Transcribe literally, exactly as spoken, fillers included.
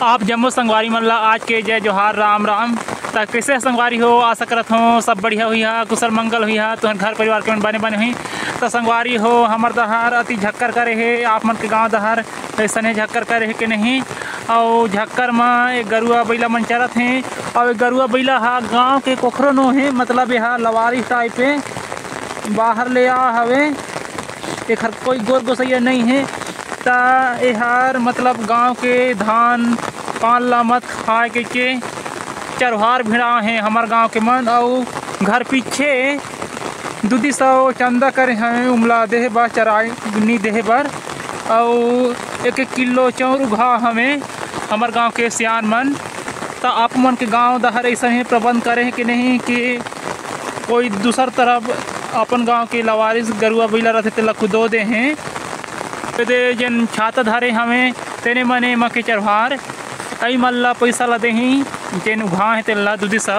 आप जम्मो संगवारी मन ला आज के जय जोहार, राम राम। त कइसे संगवारी हो? आशा करत हों सब बढ़िया होही, कुशल मंगल होही, तुहर घर परिवार के मन बने बने होही। त संगवारी हो, हमर डहर अति झक्कर करे हे, आप मन के गांव डहर अइसने झक्कर करे हे के नहीं? अउ झक्कर म एक गरुआ बइला मन चरत हे, अउ एक गरुआ बइला ह गांव के कोखरो नो हे, मतलब एहा लवारिस टाइप हे, बाहर ले आ हवे। एखर कोई गोर गोसैया नहीं हे, त एहर मतलब गांव के धान पान ला मत खाए कहिके चरवार भिड़ा हे हमर गांव के मन। अउ घर पीछे दू दी सौ चंदा करे हवे, उमला देहे बर, चराई नी देहे बर। अउ एक एक किलो चाउर उघा हवे हमर गांव के सियान मन। त आप मन के गांव डहर अइसने प्रबंध करे हे कि नहीं, कि कोई दूसर तरफ अपन गांव के लवारिस गरुआ बइला रथे, तेला कुदो दे हे। ते दे जेन छाता धरे हवे, तेने मने एमा के चरवार, अई मन ला पइसा ला देही, जेन उघा हे तेन ला दू दी सौ।